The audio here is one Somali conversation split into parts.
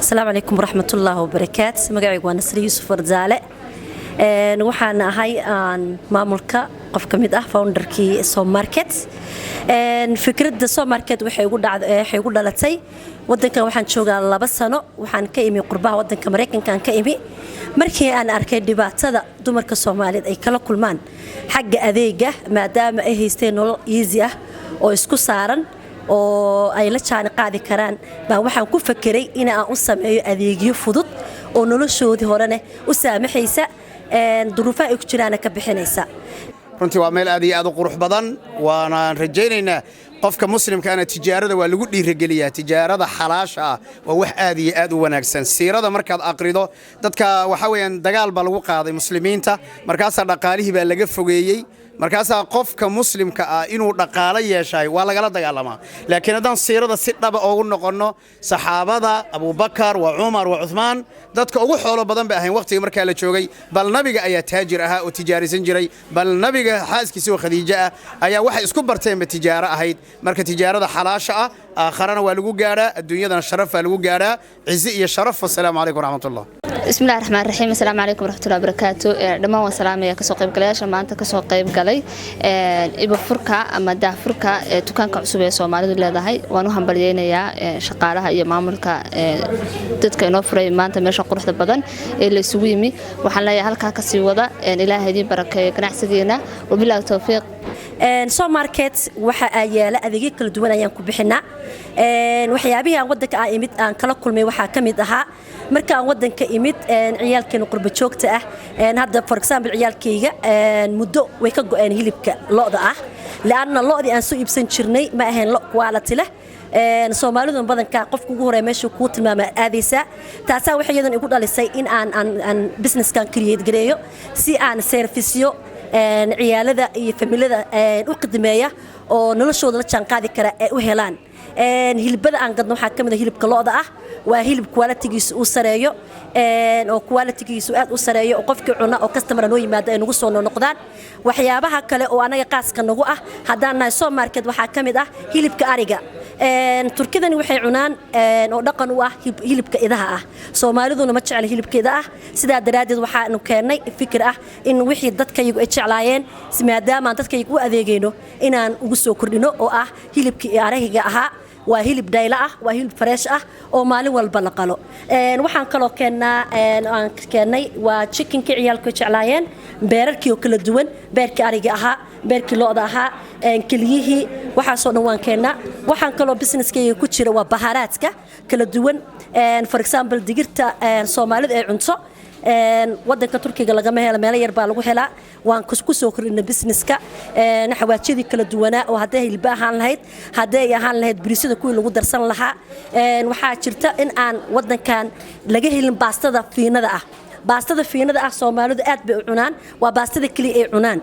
Asalaamu calaykum waraxmatullaahi wabarakaat. Magacaygu waa Nasri Yuusuf Warzaale. Waxaan ahay aan maamulka qof ka mid ah founderkii Somarket. Fikradda Somarket waxay ugu dhalatay wadankan waxaan joogaa 2 sano. Waxaan ka imi qurbaha, wadanka Maraykankaan ka imi. Markii aan arkay dhibaatada dumarka Soomaaliyeed ay kala kulmaan xagga adeega, maadaama ay haysteen nolol easy ah oo isku saaran oo ay la jaani qaadi karaan, baa waxaan ku fakeray in aan u sameeyo adeegyo fudud oo noloshoodii horene u saamaxaysa, duruufaha ay ku jiraana ka bixinaysa. Runtii waa meel aad iyo aad u qurux badan, waanaan rajaynaynaa qofka muslimkaana tijaarada waa lagu dhiirigeliyaa. Tijaarada xalaasha ah waa wax aad iyo aad u wanaagsan. Siirada markaad aqrido, dadka waxaa weeyaan dagaal baa lagu qaaday muslimiinta, markaasaa dhaqaalihii baa laga fogeeyey, markaasaa qofka muslimka ah inuu dhaqaalo yeeshahay waa lagala dagaalamaa. Laakiin haddaan siirada si dhaba ugu noqonno, saxaabada Abubakar wa Cumar wa Cuhmaan dadka ugu xoolo badan bay ahayn waqtigii markaa la joogay. Bal nabiga ayaa taajir ahaa oo tijaarisan jiray, bal nabiga xaaskiisa oo Khadiijo ah ayaa waxay isku barteenba tijaaro ahayd. Marka tijaarada xalaasha ah aakharana waa lagu gaadhaa, adduunyadana sharaf baa lagu gaadhaa, cizi iyo sharaf. Wasalaamu calaykum waraxmatullah. Bismillahi raxmaan raxiim. Asalaamu calaykum waraxmatullahi wabarakaatu. Dhammaan waan salaamaya kasoo qaybgalayaasha maanta kasoo qayb galay ibafurka ama daahfurka dukaanka cusub ee Soomaalidu leedahay. Waan u hambalyeynayaa shaqaalaha iyo maamulka dadka inoo furay maanta meesha quruxda badan ee la isugu yimi. Waxaan leeyahay halkaa kasii wada, Ilaaha idiin barakeeyo ganacsigiina. Wabilaahi towfiiq. Somarket waxa aa yaala adeegyo kala duwan ayaan ku bixinaa. Waxyaabihii aan wadanka aan imid aan kala kulmay waxaa ka mid ahaa, marka aan wadanka imid, ciyaalkeena qurba joogta ah, hadda for example ciyaalkayga muddo way ka go'een hilibka lo'da ah, li'anna lo'dii aan soo iibsan jirnay ma ahayn lo quality leh. Soomaaliduna badanka qofka ugu horey meesha kuu tilmaama aadaysaa. Taasaa waxay iyadan igu dhalisay in aan businesskan create gareeyo si aan serviceyo ciyaalada iyo familada u khidmeeya oo noloshooda la jaanqaadi kara ay u helaan. Hilibada aan gadno waxaa ka mid ah hilibka lo'da ah. Waa hilib qualitygiisu uu sareeyo oo qualitygiisu aad u sareeyo, oo qofkii cuna oo customer noo yimaado ay nagu soo noqdaan. Waxyaabaha kale oo anaga qaaska nagu ah haddaan nahay Somarket waxaa ka mid ah hilibka ariga. Turkidani waxay cunaan oo dhaqan u ah hilibka idaha ah, Soomaaliduna ma jecla hilibka idaha ah. Sidaa daraaddeed waxaanu keennay fikir ah in wixii dadkayagu ay jeclaayeen, maadaama aan dadkayagu u adeegayno, inaan ugu soo kordhino oo ah hilibkii ariga ahaa. Waa hilib dhaylo ah, waa hilib fresh ah oo maalin walba la qalo. Waxaan kaloo keennaa, aan keennay, waa chickenkii ciyaalku jeclaayeen, beerarkii oo kala duwan, beerkii ariga ahaa, beerkii lo'da ahaa, keliyihii, waxaasoo dhan waan keennaa. Waxaan kaloo businesskayga ku jira waa baharaadka kala duwan. For example, digirta Soomaalida ay cunto wadanka Turkiga lagama helo, meelo yar baa lagu helaa. Waan ku soo kordhina businesska xawaajyadii kala duwanaa oo hadday hilba ahaan lahayd, hadday ay ahaan lahayd bariisyada kuwii lagu darsan lahaa. Waxaa jirta in aan wadankan laga helin baastada fiinada ah. Baastada fiinada ah Soomaalidu aad bay u cunaan, waa baastada keliya ay cunaan.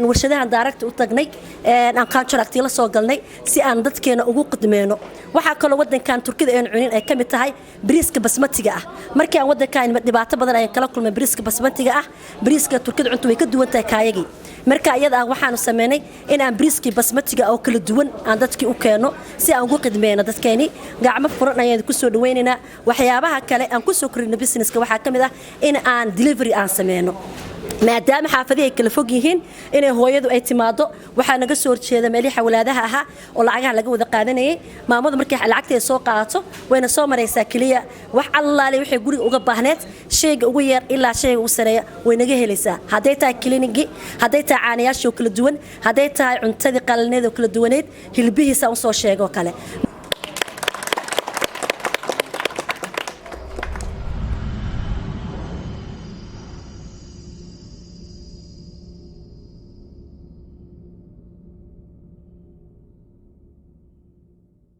Warshadahan daaragta u tagnay, aan contract la soo galnay si aan dadkeena ugu qidmeyno. Waxaa kaloo wadankan Turkida aan cunin ay ka mid tahay bariiska basmatiga ah. Markii aan wadankan dhibaato badan ayaan kala kulmay bariiska basmatiga ah. Bariiska Turkida cunto way ka duwan tahay kaayagii. Marka iyada ah waxaanu sameynay in aan bariiskii basmatiga oo kala duwan aan dadkii u keenno si aan ugu qidmeyno dadkeeni. Gacmo furan ayaan ku soo dhawaynaynaa. Waxyaabaha kale aan ku soo kordhino businesska waxaa ka mid ah in aan delivery aan sameyno, maadaama xaafadihi ay kala fog yihiin, inay hooyadu ay timaado. Waxaa naga soo horjeeda meelihii xawlaadaha ahaa oo lacagaha laga wada qaadanayay. Maamadu markay lacagteeda soo qaadato, wayna soo maraysaa keliya. Wax allaale waxay guriga uga baahneed, shayga ugu yar ilaa shayga ugu sareeya, way naga helaysaa, hadday tahay cleaningii, hadday tahay caanayaashii oo kala duwan, hadday tahay cuntadii qalaneed oo kala duwaneed, hilbihiisa usoo sheegoo kale.